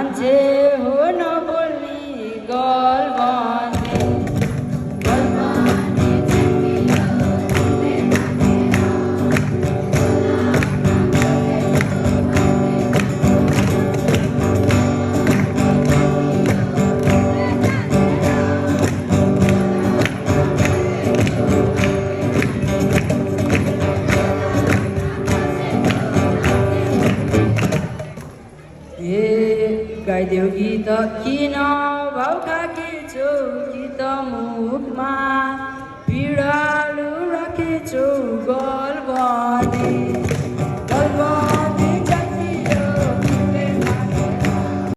मान्छे हो नबोल्ने गल भने गाइदेऊ गीत किन भाउका खिचो गीत मुखमा पिडालु राखेछु गल भने